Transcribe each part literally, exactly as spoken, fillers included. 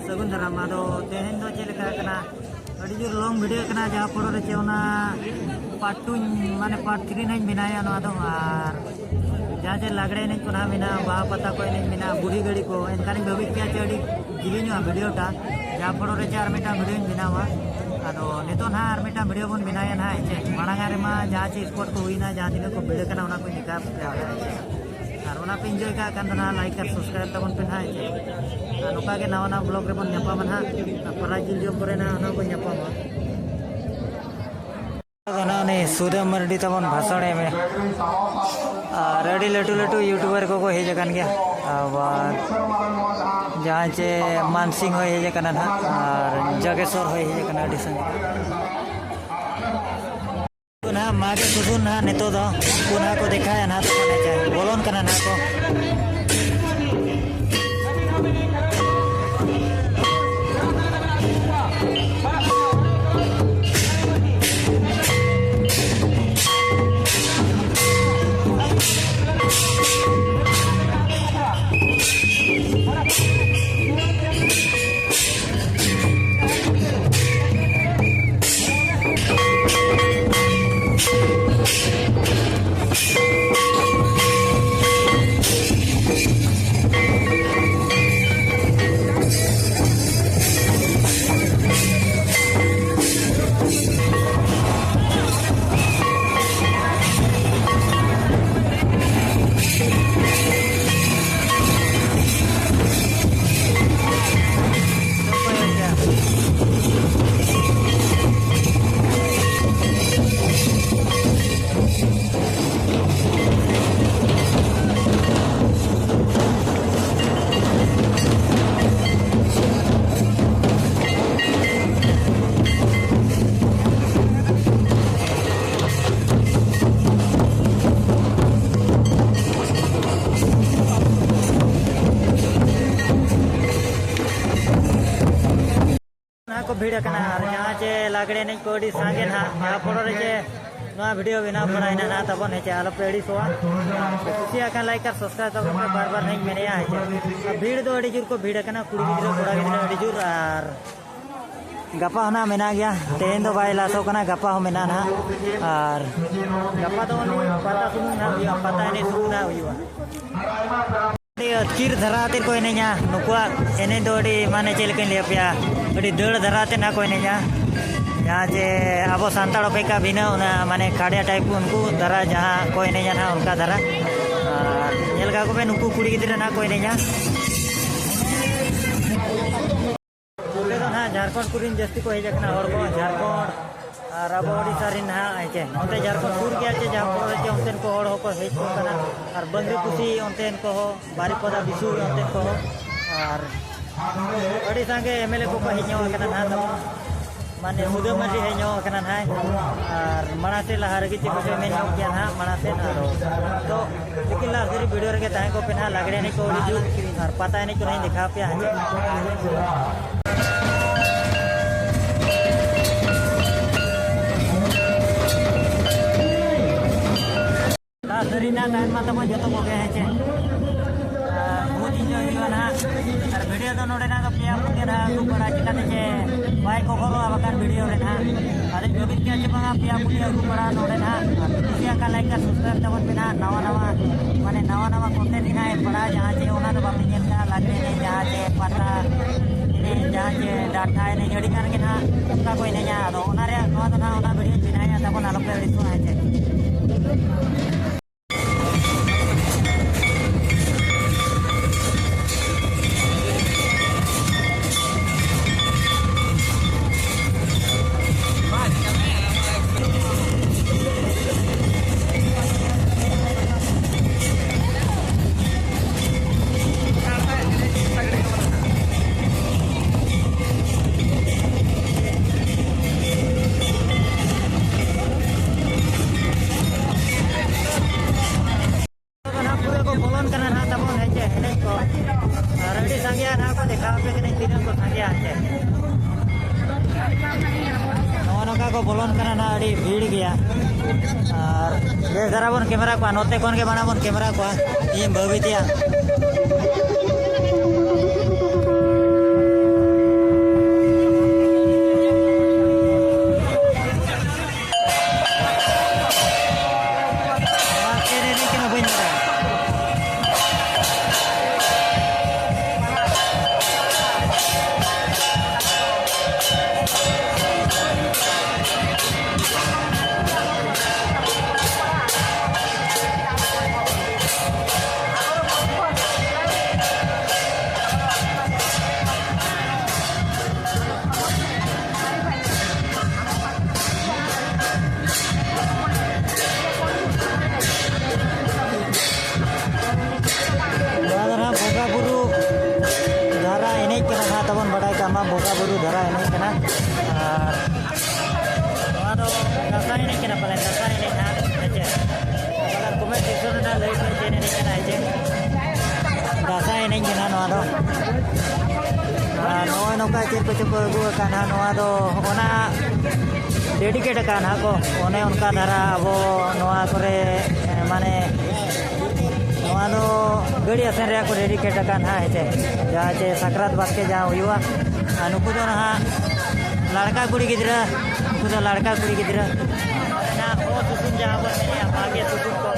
ᱥᱟᱹᱜᱩᱱ ᱫᱟᱨᱟᱢ᱾ ᱟᱫᱚ ᱛᱮᱦᱮᱧ ᱫᱚ ᱪᱮᱫ ᱞᱮᱠᱟ ᱠᱟᱱᱟ, ᱟᱹᱰᱤ ᱡᱳᱨ ᱞᱚᱝ ᱵᱷᱤᱰᱤᱭᱳ ᱠᱟᱱᱟ, ᱡᱟᱦᱟᱸ ᱯᱚᱨᱮ ᱨᱮ ᱪᱮ ᱚᱱᱟ ᱯᱟᱨᱴ ᱴᱩ, ᱢᱟᱱᱮ ᱯᱟᱨᱴ ᱛᱷᱨᱤ ᱱᱟᱜ ᱤᱧ ᱵᱮᱱᱟᱣᱟ ᱱᱚᱣᱟ ᱫᱚ᱾ ᱟᱨ ᱡᱟᱦᱟᱸ ᱡᱮ ᱞᱟᱜᱽᱲᱮ ᱮᱱᱮᱡ ᱠᱚ ᱱᱟᱦᱟᱜ ᱢᱮᱱᱟᱜᱼᱟ, ᱵᱟᱦᱟ ᱯᱟᱛᱟ ᱠᱚ ᱮᱱᱮᱡ ᱢᱮᱱᱟᱜᱼᱟ, ᱵᱩᱲᱦᱤ ᱜᱟᱹᱲᱤ ᱠᱚ, ᱮᱱᱠᱷᱟᱱᱤᱧ ᱵᱷᱟᱹᱵᱤᱭᱮᱫ ᱜᱮᱭᱟ ᱪᱮ ᱟᱹᱰᱤ ᱡᱤᱞᱤᱧᱚᱜᱼᱟ ᱵᱷᱤᱰᱤᱭᱳ ᱴᱟ, ᱡᱟᱦᱟᱸ ᱯᱚᱨᱮ ᱨᱮ ᱪᱮ ᱟᱨ ᱢᱤᱫᱴᱟᱝ ᱵᱷᱤᱰᱤᱭᱳᱧ ᱵᱮᱱᱟᱣᱟ᱾ ᱟᱫᱚ ᱱᱤᱛᱚᱜ ᱱᱟᱦᱟᱜ ᱟᱨ ᱢᱤᱫᱴᱟᱝ ᱵᱷᱤᱰᱤᱭᱳ ᱵᱚᱱ ᱵᱮᱱᱟᱣᱮᱫᱼᱟ ᱱᱟᱦᱟᱜ, ᱪᱮ ᱢᱟᱲᱟᱝ ᱨᱮᱢᱟ ᱡᱟᱦᱟᱸ ᱪᱮ ᱥᱯᱚᱴ ᱠᱚ ᱦᱩᱭᱱᱟ, ᱡᱟᱦᱟᱸ ᱛᱤᱱᱟᱹᱜ ᱠᱚ ᱵᱷᱤᱲ ᱠᱟᱱᱟ, ᱚᱱᱟ ᱠᱚᱧ ᱫᱮᱠᱷᱟᱣ ᱯᱮᱭᱟ᱾ ᱟᱨ ᱚᱱᱟ ᱯᱮ ᱤᱱᱡᱚᱭ ᱠᱟᱜ ᱠᱷᱟᱱ ᱫᱚ ᱱᱟᱦᱟᱜ ᱞᱟᱭᱤᱠ ᱟᱨ ᱥᱟᱵᱥᱠᱨᱟᱭᱤᱵ ᱛᱟᱵᱚᱱ ᱯᱮ ᱱᱟᱦᱟᱜ᱾ ᱟᱨ ᱱᱚᱝᱠᱟ ᱜᱮ ᱱᱟᱣᱟ ᱱᱟᱣᱟ ᱵᱞᱚᱜ ᱨᱮᱵᱚᱱ ᱧᱟᱯᱟᱢᱟ ᱱᱟᱦᱟᱜ᱾ ᱟᱨ ᱯᱨᱟᱭᱤᱡᱽ ᱡᱤᱞ ᱡᱚᱢ ᱠᱚᱨᱮ ᱱᱟᱦᱟᱜ ᱚᱱᱟ ᱵᱚᱱ ᱧᱟᱯᱟᱢᱟ᱾ ᱟᱫᱚ ᱱᱟᱦᱟᱜ ᱩᱱᱤ ᱥᱩᱫᱟᱹᱢ ᱢᱟᱨᱰᱤ ᱛᱟᱵᱚᱱ ᱵᱷᱟᱥᱚᱬ ᱮᱢᱮ᱾ ᱟᱨ ᱟᱹᱰᱤ ᱞᱟᱹᱴᱩ ᱞᱟᱹᱴᱩ ᱭᱩᱴᱩᱵᱟᱨ ᱠᱚᱠᱚ ᱦᱮᱡ ᱟᱠᱟᱱ ᱜᱮᱭᱟ᱾ ᱟᱵᱟᱨ ᱡᱟᱦᱟᱸᱭ ᱪᱮ ᱢᱟᱱᱥᱤᱝ ᱦᱚᱸᱭ ᱦᱮᱡ ᱟᱠᱟᱱᱟ ᱱᱟᱦᱟᱜ, ᱟᱨ ᱡᱟᱜᱮᱥᱚᱨ ᱦᱚᱸᱭ ᱦᱮᱡ ᱟᱠᱟᱱᱟ, ᱟᱹᱰᱤ ᱥᱟᱸᱜᱮ᱾ ᱱᱟᱦᱟᱜ ᱢᱟᱜᱮ ᱥᱩᱥᱩᱱ ᱱᱟᱦᱟᱜ ᱱᱤᱛᱚᱜ ᱫᱚ ᱩᱱᱠᱩ ᱱᱟᱦᱟᱜ ᱠᱚ ᱫᱮᱠᱷᱟᱭᱟ ᱱᱟᱦᱟᱜ, ᱛᱚᱠᱷᱚᱱ ᱦᱮᱡ ᱵᱚᱞᱚᱱ ᱠᱟᱱᱟ ᱱᱟᱦᱟᱜ ᱠᱚ᱾ ᱱᱟᱦᱟᱜ ᱠᱚ ᱵᱷᱤᱲ ᱟᱠᱟᱱᱟ, ᱟᱨ ᱡᱟᱦᱟᱸ ᱪᱮ ᱞᱟᱜᱽᱲᱮ ᱮᱱᱮᱡ ᱠᱚ ᱟᱹᱰᱤ ᱥᱟᱸᱜᱮ ᱱᱟᱦᱟᱜ, ᱡᱟᱦᱟᱸ ᱯᱚᱨᱚᱵᱽ ᱨᱮ ᱪᱮ ᱱᱚᱣᱟ ᱵᱷᱤᱰᱤᱭᱳ ᱵᱮᱱᱟᱣ ᱵᱟᱲᱟᱭᱮᱱᱟ ᱱᱟᱦᱟᱜ ᱛᱟᱵᱚᱱ, ᱦᱮᱸ ᱪᱮ? ᱟᱞᱚᱯᱮ ᱟᱹᱲᱤᱥᱚᱜᱼᱟ᱾ ᱠᱩᱥᱤᱭᱟᱜ ᱠᱷᱟᱱ ᱞᱟᱭᱤᱠ ᱟᱨ ᱥᱟᱵᱥᱠᱨᱟᱭᱤᱵ ᱛᱟᱵᱚᱱ ᱯᱮ, ᱵᱟᱨ ᱵᱟᱨ ᱦᱮᱸᱧ ᱢᱮᱱᱮᱜᱼᱟ, ᱦᱮᱸ ᱪᱮ? ᱟᱨ ᱵᱷᱤᱲ ᱫᱚ ᱟᱹᱰᱤ ᱡᱳᱨ ᱠᱚ ᱵᱷᱤᱲ ᱟᱠᱟᱱᱟ, ᱠᱩᱲᱤ ᱜᱤᱫᱽᱨᱟᱹ ᱠᱚᱲᱟ ᱜᱤᱫᱽᱨᱟᱹ ᱟᱹᱰᱤ ᱡᱳᱨ᱾ ᱟᱨ ᱜᱟᱯᱟ ᱦᱚᱸ ᱱᱟᱦᱟᱜ ᱢᱮᱱᱟᱜ ᱜᱮᱭᱟ, ᱛᱮᱦᱮᱧ ᱫᱚ ᱵᱟᱭ ᱞᱟᱥᱚᱜ ᱠᱟᱱᱟ, ᱜᱟᱯᱟ ᱦᱚᱸ ᱢᱮᱱᱟᱜᱼᱟ ᱱᱟᱦᱟᱜ᱾ ᱟᱨ ᱜᱟᱯᱟ ᱫᱚ ᱩᱱᱤ ᱯᱟᱛᱟ ᱥᱩᱢᱩᱝ ᱱᱟᱦᱟᱜ ᱦᱩᱭᱩᱜᱼᱟ, ᱯᱟᱛᱟ ᱮᱱᱮᱡ ᱥᱩᱢᱩᱝ ᱱᱟᱦᱟᱜ ᱦᱩᱭᱩᱜᱼᱟ᱾ ᱟᱹᱰᱤ ᱟᱹᱛᱠᱤᱨ ᱫᱷᱟᱨᱟ ᱟᱛᱮᱫ ᱠᱚ ᱮᱱᱮᱡᱟ᱾ ᱱᱩᱠᱩᱣᱟᱜ ᱮᱱᱮᱡ ᱫᱚ ᱟᱹᱰᱤ, ᱢᱟᱱᱮ, ᱪᱮᱫ ᱞᱮᱠᱟᱧ ᱞᱟᱹᱭ ᱟᱯᱮᱭᱟ, ᱟᱹᱰᱤ ᱫᱟᱹᱲ ᱫᱷᱟᱨᱟ ᱟᱛᱮᱫ ᱱᱟᱦᱟᱜ ᱠᱚ ᱮᱱᱮᱡᱟ᱾ ᱡᱟᱦᱟᱸ ᱡᱮ ᱟᱵᱚ ᱥᱟᱱᱛᱟᱲ ᱚᱯᱮᱠᱠᱷᱟ ᱵᱷᱤᱱᱟᱹ, ᱚᱱᱟ, ᱢᱟᱱᱮ, ᱠᱷᱟᱲᱭᱟ ᱴᱟᱭᱤᱯ ᱩᱱᱠᱩ ᱫᱷᱟᱨᱟ ᱡᱟᱦᱟᱸ ᱠᱚ ᱮᱱᱮᱡᱟ ᱱᱟᱦᱟᱜ, ᱚᱱᱠᱟ ᱫᱷᱟᱨᱟ᱾ ᱟᱨ ᱧᱮᱞ ᱠᱟᱜ ᱠᱚᱯᱮ, ᱱᱩᱠᱩ ᱠᱩᱲᱤ ᱜᱤᱫᱽᱨᱟᱹ ᱱᱟᱦᱟᱜ ᱠᱚ ᱮᱱᱮᱡᱟ᱾ ᱱᱚᱛᱮ ᱫᱚ ᱱᱟᱦᱟᱜ ᱡᱷᱟᱲᱠᱷᱚᱸᱰ ᱠᱚᱨᱮᱱ ᱡᱟᱹᱥᱛᱤ ᱠᱚ ᱦᱮᱡ ᱟᱠᱟᱱᱟ ᱦᱚᱲ ᱠᱚ, ᱡᱷᱟᱲᱠᱷᱚᱸᱰ ᱟᱨ ᱟᱵᱚ ᱳᱰᱤᱥᱟ ᱨᱮᱱ ᱱᱟᱦᱟᱜ, ᱦᱮᱸ ᱪᱮ? ᱱᱚᱛᱮ ᱡᱷᱟᱲᱠᱷᱚᱸᱰ ᱥᱩᱨ ᱜᱮᱭᱟ ᱪᱮ, ᱡᱟᱦᱟᱸ ᱯᱚᱨᱮ ᱪᱮ ᱚᱱᱛᱮᱱ ᱠᱚ ᱦᱚᱲ ᱦᱚᱸᱠᱚ ᱦᱮᱡ ᱠᱚᱜ ᱠᱟᱱᱟ᱾ ᱟᱨ ᱵᱟᱝᱜᱽᱨᱤᱯᱩᱥᱤ ᱚᱱᱛᱮᱱ ᱠᱚᱦᱚᱸ, ᱵᱟᱨᱤᱯᱟᱫᱟ ᱵᱤᱥᱩ ᱚᱱᱛᱮᱱ ᱠᱚᱦᱚᱸ, ᱟᱨ ᱟᱹᱰᱤ ᱥᱟᱸᱜᱮ ᱮᱢ ᱮᱞ ᱮ ᱠᱚᱠᱚ ᱦᱮᱡ ᱧᱚᱜ ᱟᱠᱟᱱᱟ ᱱᱟᱦᱟᱜ ᱛᱟᱵᱚᱱ᱾ ᱢᱟᱱᱮ ᱢᱩᱫᱟᱹ ᱢᱟᱹᱡᱷᱤ ᱦᱮᱡ ᱧᱚᱜ ᱟᱠᱟᱱᱟ ᱱᱟᱦᱟᱜ, ᱟᱨ ᱢᱟᱲᱟᱝ ᱥᱮᱫ ᱞᱟᱦᱟ ᱨᱮᱜᱮ ᱪᱮᱫ ᱠᱚᱪᱚᱭ ᱢᱮᱱ ᱧᱚᱜ ᱠᱮᱭᱟ ᱱᱟᱦᱟᱜ ᱢᱟᱲᱟᱝ ᱥᱮᱫ᱾ ᱟᱫᱚ ᱛᱚ ᱞᱮᱠᱤᱱ ᱞᱟᱥᱴ ᱫᱷᱟᱹᱨᱤᱡ ᱵᱷᱤᱰᱤᱭᱳ ᱨᱮᱜᱮ ᱛᱟᱦᱮᱸ ᱠᱚᱜ ᱯᱮ ᱱᱟᱦᱟᱜ, ᱞᱟᱜᱽᱲᱮ ᱮᱱᱮᱡ ᱠᱚ ᱟᱹᱰᱤ ᱡᱳᱨ ᱟᱨ ᱯᱟᱛᱟ ᱮᱱᱮᱡ ᱠᱚ ᱱᱟᱦᱟᱜ ᱤᱧ ᱫᱮᱠᱷᱟᱣ ᱟᱯᱮᱭᱟ ᱦᱟᱸᱜ᱾ ᱞᱟᱥᱴ ᱫᱷᱟᱹᱨᱤᱡ ᱱᱟᱦᱟᱜ ᱛᱟᱦᱮᱱ ᱢᱟ ᱛᱟᱵᱚᱱ ᱡᱚᱛᱚ ᱠᱚᱜᱮ, ᱦᱮᱸ ᱪᱮ? ᱟᱨ ᱵᱚᱦᱩᱛ ᱤᱱᱡᱚᱭ ᱦᱩᱭᱩᱜᱼᱟ ᱱᱟᱦᱟᱜ᱾ ᱟᱨ ᱵᱷᱤᱰᱤᱭᱳ ᱫᱚ ᱱᱚᱰᱮ ᱱᱟᱦᱟᱜ ᱫᱚ ᱯᱮᱭᱟ ᱯᱩᱱᱭᱟᱹ ᱱᱟᱦᱟᱜ ᱟᱹᱜᱩ ᱵᱟᱲᱟ, ᱪᱤᱠᱟᱹᱛᱮ ᱪᱮ ᱵᱟᱭ ᱠᱚᱵᱷᱟᱨᱚᱜᱼᱟ ᱵᱟᱠᱷᱟᱱ ᱵᱷᱤᱰᱤᱭᱳ ᱨᱮ ᱱᱟᱦᱟᱜ᱾ ᱟᱫᱚᱧ ᱵᱷᱟᱹᱵᱤᱛ ᱠᱮᱜᱼᱟ ᱪᱮ ᱵᱟᱝᱟ ᱯᱮᱭᱟ ᱯᱩᱱᱭᱟᱹ ᱟᱹᱜᱩ ᱵᱟᱲᱟ ᱱᱚᱰᱮ ᱱᱟᱦᱟᱜ᱾ ᱟᱨ ᱠᱩᱥᱤᱭᱟᱜ ᱠᱷᱟᱱ ᱞᱟᱭᱤᱠ ᱟᱨ ᱥᱟᱵᱥᱠᱨᱟᱭᱤᱵ ᱛᱟᱵᱚᱱ ᱯᱮ ᱱᱟᱦᱟᱜ᱾ ᱱᱟᱣᱟ ᱱᱟᱣᱟ, ᱢᱟᱱᱮ ᱱᱟᱣᱟ ᱱᱟᱣᱟ ᱠᱚᱱᱴᱮᱱᱴ ᱜᱮ ᱱᱟᱦᱟᱜ ᱮᱢ ᱵᱟᱲᱟᱭᱟ, ᱡᱟᱦᱟᱸ ᱪᱮ ᱚᱱᱟ ᱫᱚ ᱵᱟᱯᱮ ᱧᱮᱞ ᱠᱟᱜᱼᱟ, ᱞᱟᱜᱽᱲᱮ ᱮᱱᱮᱡ, ᱡᱟᱦᱟᱸ ᱪᱮ ᱯᱟᱛᱟ ᱮᱱᱮᱡ, ᱡᱟᱦᱟᱸ ᱪᱮ ᱰᱟᱱᱴᱟ ᱮᱱᱮᱡ, ᱟᱹᱰᱤ ᱜᱟᱱ ᱜᱮ ᱱᱟᱦᱟᱜ ᱚᱱᱠᱟ ᱠᱚ ᱮᱱᱮᱡᱟ᱾ ᱟᱫᱚ ᱚᱱᱟ ᱨᱮᱭᱟᱜ, ᱱᱚᱣᱟ ᱫᱚ ᱱᱟᱦᱟᱜ ᱚᱱᱟ ᱵᱷᱤᱰᱤᱭᱳ ᱵᱮᱱᱟᱣᱮᱫᱼᱟ ᱛᱟᱵᱚᱱ, ᱟᱞᱚᱯᱮ ᱟᱹᱲᱤᱥᱚᱜᱼᱟ, ᱦᱮᱸ ᱪᱮ? ᱱᱟᱦᱟᱜ ᱯᱩᱨᱟᱹ ᱠᱚ ᱵᱚᱞᱚᱱ ᱠᱟᱱᱟ ᱱᱟᱦᱟᱜ ᱛᱟᱵᱚᱱ, ᱦᱮᱸ ᱪᱮ, ᱮᱱᱮᱡ ᱠᱚ᱾ ᱟᱨ ᱟᱹᱰᱤ ᱥᱟᱸᱜᱮᱭᱟ ᱱᱟᱦᱟᱜ ᱠᱚ ᱫᱮᱠᱷᱟᱣ ᱟᱯᱮ ᱠᱟᱹᱱᱟᱹᱧ ᱛᱤᱱᱟᱹᱜ ᱠᱚ ᱥᱟᱸᱜᱮᱭᱟ, ᱦᱮᱸ ᱪᱮ᱾ ᱱᱚᱜᱼᱚ ᱱᱚᱝᱠᱟ ᱚᱠᱟ ᱠᱚ ᱵᱚᱞᱚᱱ ᱠᱟᱱᱟ ᱱᱟᱦᱟᱜ, ᱟᱹᱰᱤ ᱵᱷᱤᱲ ᱜᱮᱭᱟ᱾ ᱟᱨ ᱵᱮᱥ ᱫᱷᱟᱨᱟ ᱵᱚᱱ ᱠᱮᱢᱮᱨᱟ ᱠᱚᱣᱟ, ᱱᱚᱛᱮ ᱠᱷᱚᱱ ᱜᱮ ᱢᱟᱲᱟᱝ ᱵᱚᱱ ᱠᱮᱢᱮᱨᱟ ᱠᱚᱣᱟ᱾ ᱤᱧ ᱵᱷᱟᱹᱵᱤ ᱛᱮᱭᱟᱜ᱾ ᱱᱚᱣᱟ ᱪᱮᱫ ᱮᱱᱮᱡ ᱠᱟᱱᱟ ᱵᱟᱹᱧ ᱵᱟᱲᱟᱭᱟ᱾ ᱱᱚᱣᱟ ᱫᱚ ᱱᱟᱦᱟᱜ ᱵᱚᱸᱜᱟ ᱵᱩᱨᱩ ᱫᱷᱟᱨᱟ ᱮᱱᱮᱡ ᱠᱟᱱᱟ, ᱱᱟᱦᱟᱜ ᱛᱟᱵᱚᱱ ᱵᱟᱰᱟᱭ ᱠᱟᱜ ᱢᱟ, ᱵᱚᱸᱜᱟ ᱵᱩᱨᱩ ᱫᱷᱟᱨᱟ ᱮᱱᱮᱡ ᱠᱟᱱᱟ᱾ ᱟᱨ ᱱᱚᱣᱟ ᱫᱚ ᱫᱟᱸᱥᱟᱭ ᱮᱱᱮᱡ ᱠᱟᱱᱟ ᱯᱟᱞᱮ, ᱫᱟᱸᱥᱟᱭ ᱮᱱᱮᱡ ᱱᱟᱦᱟᱜ, ᱦᱮᱸ ᱪᱮ? ᱟᱵᱟᱨ comment section ᱨᱮ ᱱᱟᱦᱟᱜ ᱞᱟᱹᱭ ᱯᱮ ᱪᱮᱫ ᱮᱱᱮᱡ ᱠᱟᱱᱟ, ᱦᱮᱸ ᱪᱮ? ᱫᱟᱸᱥᱟᱭ ᱮᱱᱮᱡ ᱠᱟᱱᱟ ᱱᱚᱣᱟ ᱫᱚ᱾ ᱟᱨ ᱱᱚᱜᱼᱚᱭ ᱱᱚᱝᱠᱟ ᱪᱮᱫ ᱠᱚᱪᱚ ᱠᱚ ᱟᱹᱜᱩ ᱟᱠᱟᱫ ᱱᱟᱦᱟᱜ, ᱱᱚᱣᱟ ᱫᱚ ᱚᱱᱟ dedicate ᱟᱠᱟᱫ ᱱᱟᱦᱟᱜ ᱠᱚ, ᱚᱱᱮ ᱚᱱᱠᱟ ᱫᱷᱟᱨᱟ ᱟᱵᱚ ᱱᱚᱣᱟ ᱠᱚᱨᱮ, ᱮ, ᱢᱟᱱᱮ ᱱᱚᱣᱟ ᱫᱚ ᱜᱟᱹᱲᱤ ᱟᱥᱮᱱ ᱨᱮᱭᱟᱜ ᱠᱚ dedicate ᱟᱠᱟᱫ ᱱᱟᱦᱟᱜ, ᱦᱮᱸ ᱪᱮ? ᱡᱟᱦᱟᱸ ᱪᱮ ᱥᱟᱠᱨᱟᱛ ᱵᱟᱥᱠᱮ ᱡᱟᱦᱟᱸ ᱦᱩᱭᱩᱜᱼᱟ, ᱟᱨ ᱱᱩᱠᱩ ᱫᱚ ᱱᱟᱦᱟᱜ ᱞᱟᱲᱠᱟ ᱠᱩᱲᱤ ᱜᱤᱫᱽᱨᱟᱹ, ᱱᱩᱠᱩ ᱫᱚ ᱞᱟᱲᱠᱟ ᱠᱩᱲᱤ ᱜᱤᱫᱽᱨᱟᱹ᱾ ᱚᱱᱟ ᱦᱚᱸ ᱥᱩᱥᱩᱱ ᱡᱟᱦᱟᱸ ᱵᱚᱱ ᱢᱮᱱᱮᱫᱼᱟ, ᱵᱷᱟᱜᱮ ᱥᱩᱥᱩᱱ ᱠᱚ᱾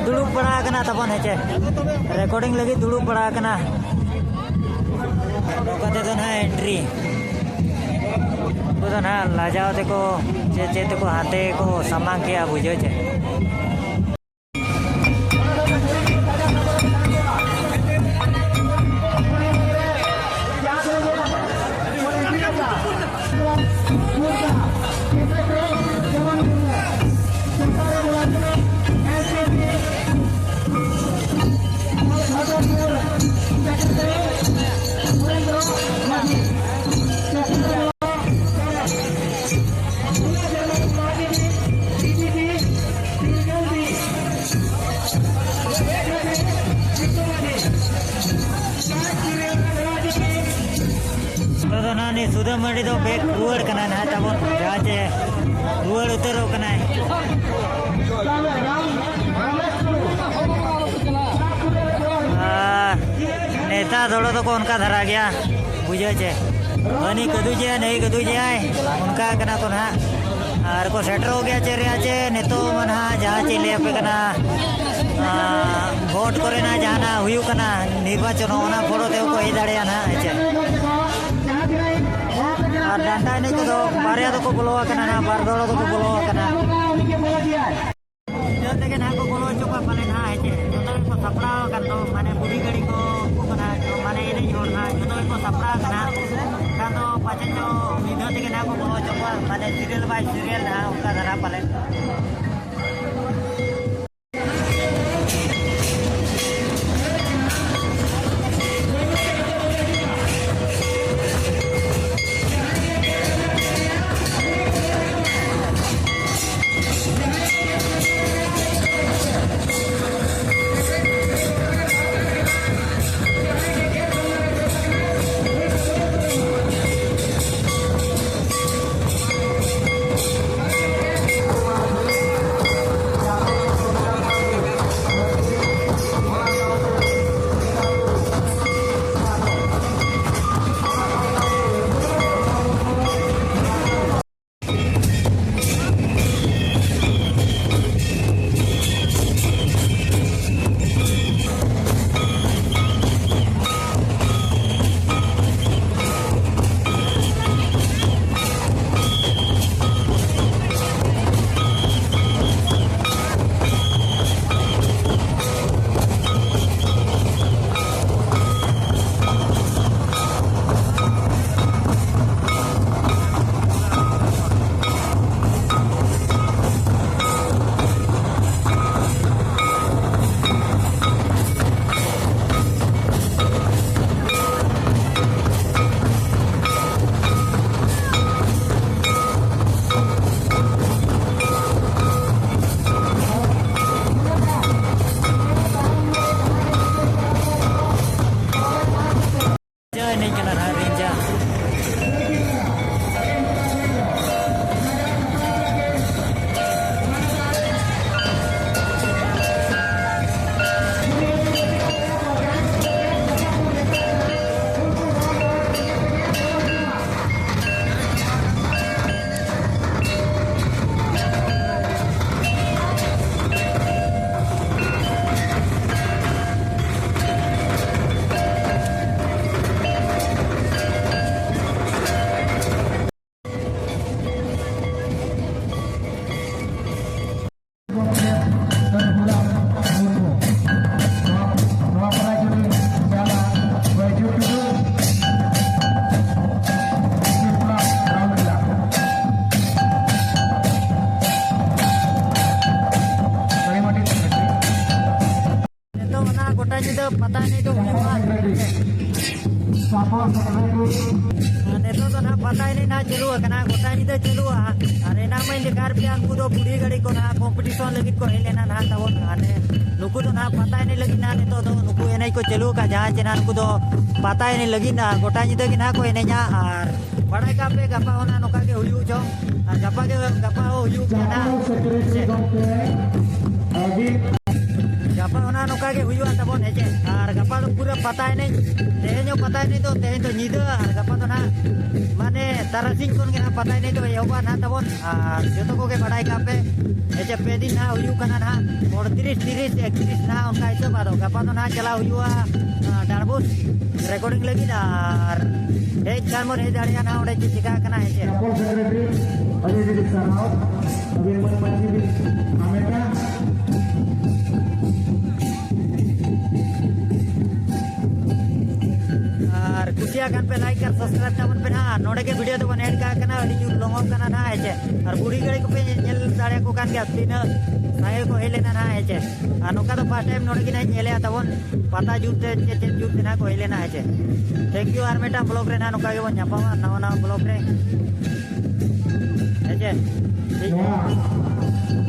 ᱫᱩᱲᱩᱵ ᱵᱟᱲᱟ ᱟᱠᱟᱱᱟ ᱛᱟᱵᱚᱱ, ᱦᱮᱸᱪᱮ? Recording ᱞᱟᱹᱜᱤᱫ ᱫᱩᱲᱩᱵ ᱵᱟᱲᱟ ᱟᱠᱟᱱᱟ᱾ ᱱᱚᱝᱠᱟ ᱛᱮᱫᱚ ᱱᱟᱦᱟᱜ entry᱾ ᱩᱱᱠᱩ ᱫᱚ ᱱᱟᱦᱟᱜ ᱞᱟᱡᱟᱣ ᱛᱮᱠᱚ ᱪᱮᱫ ᱪᱮᱫ ᱛᱮᱠᱚ ᱦᱟᱱᱛᱮ ᱠᱚ ᱥᱟᱢᱟᱝ ᱠᱮᱜᱼᱟ, ᱵᱩᱡᱷᱟᱹᱣ ᱪᱮ? ᱥᱩᱫᱷᱟᱹ ᱢᱟᱹᱨᱰᱤ ᱫᱚ ᱵᱮᱠ ᱨᱩᱣᱟᱹᱲ ᱠᱟᱱᱟᱭ ᱱᱟᱦᱟᱜ ᱛᱟᱵᱚᱱ, ᱡᱟᱦᱟᱸ ᱪᱮ ᱨᱩᱣᱟᱹᱲ ᱩᱛᱟᱹᱨᱚᱜ ᱠᱟᱱᱟᱭ᱾ ᱟᱨ ᱱᱮᱛᱟ ᱫᱚᱲᱚ ᱫᱚᱠᱚ ᱚᱱᱠᱟ ᱫᱷᱟᱨᱟ ᱜᱮᱭᱟ, ᱵᱩᱡᱷᱟᱹᱣ ᱪᱮ? ᱦᱟᱹᱱᱤ ᱠᱟᱹᱫᱩᱡᱮᱭᱟᱭ, ᱱᱟᱹᱭ ᱠᱟᱹᱫᱩᱡᱮᱭᱟᱭ, ᱚᱱᱠᱟ ᱠᱟᱱᱟ ᱠᱚ ᱱᱟᱦᱟᱜ᱾ ᱟᱨ ᱠᱚ ᱥᱮᱴᱮᱨᱚᱜ ᱜᱮᱭᱟ ᱪᱮ ᱨᱮᱭᱟᱜ ᱪᱮ ᱱᱤᱛᱚᱜ ᱢᱟ ᱱᱟᱦᱟᱜ ᱡᱟᱦᱟᱸ ᱪᱮ ᱞᱟᱹᱭ ᱟᱯᱮ ᱠᱟᱱᱟ, ᱟᱸ, ᱵᱷᱳᱴ ᱠᱚᱨᱮᱱᱟᱜ ᱡᱟᱦᱟᱱᱟᱜ ᱦᱩᱭᱩᱜ ᱠᱟᱱᱟ, ᱱᱤᱨᱵᱟᱪᱚᱱ, ᱚᱱᱟ ᱯᱷᱳᱴᱳ ᱛᱮᱦᱚᱸ ᱠᱚ ᱦᱮᱡ ᱫᱟᱲᱮᱭᱟᱜᱼᱟ ᱱᱟᱦᱟᱜ, ᱦᱮᱸ ᱪᱮ? ᱟᱨ ᱰᱟᱱᱴᱟ ᱮᱱᱮᱡ ᱠᱚᱫᱚ ᱵᱟᱨᱭᱟ ᱫᱚᱠᱚ ᱵᱚᱞᱚ ᱟᱠᱟᱱᱟ ᱱᱟᱦᱟᱜ, ᱵᱟᱨ ᱫᱚᱲ ᱫᱚᱠᱚ ᱵᱚᱞᱚ ᱟᱠᱟᱱᱟ᱾ ᱧᱤᱫᱟᱹ ᱛᱮᱜᱮ ᱱᱟᱦᱟᱜ ᱠᱚ ᱵᱚᱞᱚ ᱦᱚᱪᱚ ᱠᱚᱣᱟ ᱯᱟᱞᱮ ᱱᱟᱦᱟᱜ, ᱦᱮᱸ ᱪᱮ? ᱡᱚᱛᱚ ᱜᱮᱠᱚ ᱥᱟᱯᱲᱟᱣ ᱟᱠᱟᱱ ᱫᱚ, ᱢᱟᱱᱮ ᱵᱩᱰᱷᱤ ᱜᱟᱹᱰᱤ ᱠᱚ, ᱩᱱᱠᱩ ᱠᱚ ᱱᱟᱦᱟᱜ, ᱢᱟᱱᱮ ᱮᱱᱮᱡ ᱦᱚᱲ ᱱᱟᱦᱟᱜ, ᱡᱚᱛᱚ ᱜᱮᱠᱚ ᱥᱟᱯᱲᱟᱣ ᱟᱠᱟᱱᱟ᱾ ᱮᱱᱠᱷᱟᱱ ᱫᱚ ᱯᱟᱪᱮ ᱪᱚ ᱧᱤᱫᱟᱹ ᱛᱮᱜᱮ ᱱᱟᱦᱟᱜ ᱠᱚ ᱵᱚᱞᱚ ᱦᱚᱪᱚ ᱠᱚᱣᱟ, ᱢᱟᱱᱮ serial by serial ᱱᱟᱦᱟᱜ, ᱚᱱᱠᱟ ᱫᱷᱟᱨᱟ ᱯᱟᱞᱮ᱾ ᱯᱟᱛᱟ ᱮᱱᱮᱡ ᱫᱚ ᱦᱩᱭᱩᱜᱼᱟ᱾ ᱱᱤᱛᱚᱜ ᱫᱚ ᱱᱟᱦᱟᱜ ᱯᱟᱛᱟ ᱮᱱᱮᱡ ᱱᱟᱦᱟᱜ ᱪᱟᱹᱞᱩ ᱟᱠᱟᱱᱟ, ᱜᱚᱴᱟ ᱧᱤᱫᱟᱹ ᱪᱟᱹᱞᱩᱜᱼᱟ᱾ ᱟᱨ ᱮᱱᱟᱝ ᱢᱟᱧ ᱞᱟᱹᱭ ᱟᱠᱟᱫ ᱯᱮᱭᱟ, ᱩᱱᱠᱩ ᱫᱚ ᱵᱩᱰᱷᱤ ᱜᱟᱹᱲᱤ ᱠᱚ ᱱᱟᱦᱟᱜ ᱠᱚᱢᱯᱤᱴᱤᱥᱚᱱ ᱞᱟᱹᱜᱤᱫ ᱠᱚ ᱦᱮᱡ ᱞᱮᱱᱟ ᱱᱟᱦᱟᱜ ᱛᱟᱵᱚᱱ᱾ ᱟᱨ ᱱᱩᱠᱩ ᱫᱚ ᱱᱟᱦᱟᱜ ᱯᱟᱛᱟ ᱮᱱᱮᱡ ᱞᱟᱹᱜᱤᱫ ᱱᱟᱦᱟᱜ ᱱᱤᱛᱚᱜ ᱫᱚ ᱱᱩᱠᱩ ᱮᱱᱮᱡ ᱠᱚ ᱪᱟᱹᱞᱩ ᱟᱠᱟᱫ, ᱡᱟᱦᱟᱸ ᱪᱮ ᱱᱟᱦᱟᱜ ᱱᱩᱠᱩ ᱫᱚ ᱯᱟᱛᱟ ᱮᱱᱮᱡ ᱞᱟᱹᱜᱤᱫ ᱱᱟᱦᱟᱜ ᱜᱚᱴᱟ ᱧᱤᱫᱟᱹ ᱜᱮ ᱱᱟᱦᱟᱜ ᱠᱚ ᱮᱱᱮᱡᱟ᱾ ᱟᱨ ᱵᱟᱲᱟᱭ ᱠᱟᱜ ᱯᱮ, ᱜᱟᱯᱟ ᱦᱚᱸ ᱱᱟᱦᱟᱜ ᱱᱚᱝᱠᱟ ᱜᱮ ᱦᱩᱭᱩᱜ ᱪᱚᱝ᱾ ᱟᱨ ᱜᱟᱯᱟ ᱜᱮ, ᱜᱟᱯᱟ ᱦᱚᱸ ᱦᱩᱭᱩᱜ ᱜᱮᱭᱟ ᱱᱟᱦᱟᱜ᱾ ᱜᱟᱯᱟ ᱦᱚᱸ ᱱᱟᱦᱟᱜ ᱱᱚᱝᱠᱟ ᱜᱮ ᱦᱩᱭᱩᱜᱼᱟ ᱛᱟᱵᱚᱱ, ᱦᱮᱸ ᱪᱮ? ᱟᱨ ᱜᱟᱯᱟ ᱫᱚ ᱯᱩᱨᱟᱹ ᱯᱟᱛᱟ ᱮᱱᱮᱡ, ᱛᱮᱦᱮᱧ ᱦᱚᱸ ᱯᱟᱛᱟ ᱮᱱᱮᱡ ᱫᱚ, ᱛᱮᱦᱮᱧ ᱫᱚ ᱧᱤᱫᱟᱹ, ᱟᱨ ᱜᱟᱯᱟ ᱫᱚ ᱱᱟᱦᱟᱜ ᱢᱟᱱᱮ ᱛᱟᱨᱟᱥᱤᱧ ᱠᱷᱚᱱ ᱜᱮ ᱱᱟᱦᱟᱜ ᱯᱟᱛᱟ ᱮᱱᱮᱡ ᱫᱚ ᱮᱦᱚᱵᱚᱜᱼᱟ ᱱᱟᱦᱟᱜ ᱛᱟᱵᱚᱱ᱾ ᱟᱨ ᱡᱚᱛᱚ ᱠᱚᱜᱮ ᱵᱟᱲᱟᱭ ᱠᱟᱜ ᱯᱮ, ᱦᱮᱸ ᱪᱮ? ᱯᱮ ᱫᱤᱱ ᱱᱟᱦᱟᱜ ᱦᱩᱭᱩᱜ ᱠᱟᱱᱟ ᱱᱟᱦᱟᱜ, ᱩᱱᱛᱨᱤᱥ, ᱛᱤᱨᱤᱥ, ᱮᱠᱛᱨᱤᱥ ᱱᱟᱦᱟᱜ ᱚᱱᱠᱟ ᱦᱤᱥᱟᱹᱵ᱾ ᱟᱫᱚ ᱜᱟᱯᱟ ᱫᱚ ᱱᱟᱦᱟᱜ ᱪᱟᱞᱟᱣ ᱦᱩᱭᱩᱜᱼᱟ, ᱟᱸ, ᱰᱟᱸᱰᱵᱳᱥ ᱨᱮᱠᱚᱨᱰᱤᱝ ᱞᱟᱹᱜᱤᱫ, ᱟᱨ ᱦᱮᱡ ᱠᱷᱟᱱ ᱵᱚᱱ ᱦᱮᱡ ᱫᱟᱲᱮᱭᱟᱜᱼᱟ ᱱᱟᱦᱟᱜ ᱚᱸᱰᱮ ᱪᱮᱫ ᱪᱤᱠᱟᱹᱜ ᱠᱟᱱᱟ, ᱦᱮᱸ ᱪᱮ? ᱪᱟᱯᱚᱞ ᱥᱮᱠᱨᱮᱴᱟᱨᱤ, ᱟᱹᱰᱤ ᱟᱹᱰᱤ ᱥᱟᱨᱦᱟᱣ᱾ ᱟᱹᱵᱤᱱ ᱢᱟᱹᱱ ᱢᱟᱹᱡᱷᱤ ᱵᱤᱱ ᱦᱟᱢᱮᱴᱟ᱾ ᱟᱨ ᱠᱩᱥᱤᱭᱟᱜ ᱠᱷᱟᱱ ᱯᱮ ᱞᱟᱭᱤᱠ ᱟᱨ ᱥᱟᱵᱥᱠᱨᱟᱭᱤᱵ ᱛᱟᱵᱚᱱ ᱯᱮ ᱱᱟᱦᱟᱜ᱾ ᱟᱨ ᱱᱚᱰᱮ ᱜᱮ ᱵᱷᱤᱰᱤᱭᱳ ᱫᱚᱵᱚᱱ ᱮᱰ ᱠᱟᱜ ᱠᱟᱱᱟ, ᱟᱹᱰᱤ ᱡᱳᱨ ᱞᱚᱝᱚᱜ ᱠᱟᱱᱟ ᱱᱟᱦᱟᱜ, ᱦᱮᱸ ᱪᱮ? ᱟᱨ ᱵᱩᱲᱦᱤ ᱜᱟᱹᱲᱤ ᱠᱚᱯᱮ ᱧᱮᱞ ᱫᱟᱲᱮᱭᱟᱠᱚ ᱠᱟᱱ ᱜᱮᱭᱟ, ᱛᱤᱱᱟᱹᱜ ᱥᱟᱸᱜᱮ ᱠᱚ ᱦᱮᱡ ᱞᱮᱱᱟ ᱱᱟᱦᱟᱜ, ᱦᱮᱸ ᱪᱮ? ᱟᱨ ᱱᱚᱝᱠᱟ ᱫᱚ ᱯᱷᱟᱥᱴ ᱴᱟᱭᱤᱢ ᱱᱚᱰᱮ ᱜᱮ ᱱᱟᱦᱟᱜ ᱤᱧ ᱧᱮᱞᱮᱜᱼᱟ ᱛᱟᱵᱚᱱ, ᱯᱟᱛᱟ ᱡᱩᱛ ᱛᱮ ᱪᱮᱫ ᱪᱮᱫ ᱡᱩᱛ ᱛᱮ ᱱᱟᱦᱟᱜ ᱠᱚ ᱦᱮᱡ ᱞᱮᱱᱟ, ᱦᱮᱸ ᱪᱮ? Thank U. ᱟᱨ ᱢᱤᱫᱴᱟᱝ ᱵᱞᱚᱜ ᱨᱮ ᱱᱟᱦᱟᱜ ᱱᱚᱝᱠᱟ ᱜᱮᱵᱚᱱ ᱧᱟᱯᱟᱢᱟ, ᱱᱟᱣᱟ ᱱᱟᱣᱟ ᱵᱞᱚᱜ ᱨᱮ, ᱦᱮᱸ ᱪᱮ? ᱴᱷᱤᱠ᱾